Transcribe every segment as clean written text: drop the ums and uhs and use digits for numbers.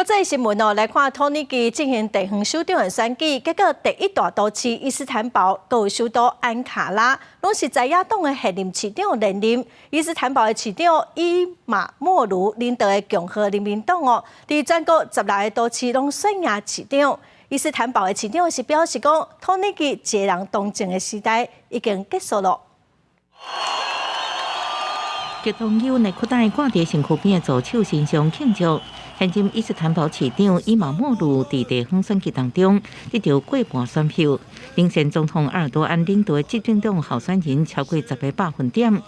國際新聞哦，來看土耳其進行地方首長的選舉，結果第一大都市伊斯坦堡、閣有首都安卡拉，攏是在野黨的現任市長連任。伊斯坦堡的市長伊馬莫盧領導的共和人民黨哦，佇全國16個都市攏選贏市長。伊斯坦堡的市長是表示講，土耳其一個人當政的時代已經結束了。激動有內褲帶掛佇身軀邊的助手身上慶祝。現任伊斯坦堡市長伊馬莫盧佇地方選舉當中得著過半選票，領先總統埃爾多安領導的執政黨候選人超過10個百分點。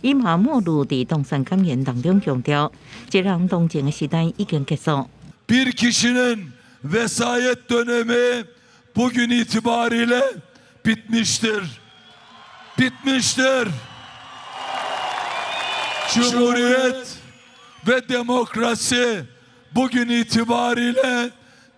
伊馬莫盧佇當選感言當中強調，一人當政的時代已經結束。 Bir kişinin vesayet dönemi bugün itibariyle bitmiştir. Bitmiştir. Cumhuriyet ve demokrasi bugün itibariyle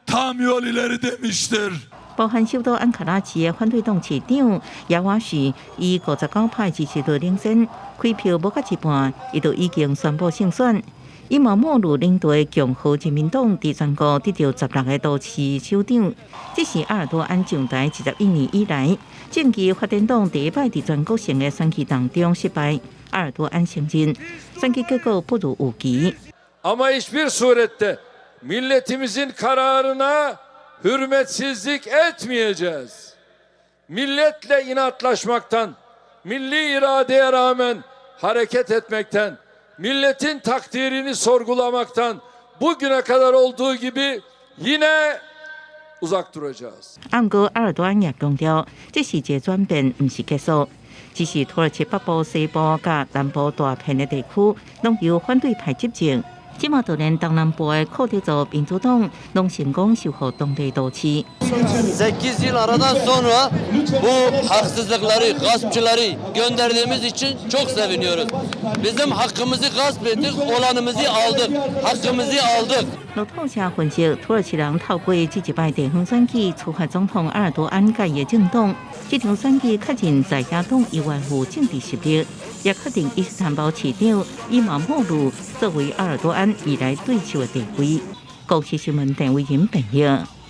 tam yol ileri demiştir. 包含首都安卡拉市的反對黨市長亞瓦什以59%支持度領先，開票無到一半，伊就已經宣布勝選。伊馬莫盧領導的共和人民黨佇全國得著16個都市首長，這是埃爾多安上台21年以來，政治發展黨第一擺佇全國性的選舉當中失敗。埃爾多安承認選舉結果不如預期。 Ama hiçbir surette milletimizin kararına hürmetsizlik etmeyeceğiz. Milletle inatlaşmaktan, milli iradeye rağmen hareket etmekten, milletin takdirini sorgulamaktan bugüne kadar olduğu gibi yine uzak duracağız. 毋過埃爾多安也強調，這是一個轉變，毋是結束。只是土耳其北部、西部佮南部大片的地區，攏由反對派執政。這馬就連東南部的庫德族民主黨，攏成功收復當地都市。 8 yıl aradan sonra bu haksızlıkları, gaspçıları gönderdiğimiz için çok seviniyoruz. Bizim hakkımızı gasp ettik, olanımızı aldık, hakkımızı aldık. 路透社分析，土耳其人透過這一擺地方選舉處罰總統埃爾多安佮伊的政黨。這場選舉確認在野黨猶原有政治實力，也確定伊斯坦堡市長伊馬莫盧作為埃爾多安未來對手的地位。公視新聞鄧偉仁編譯。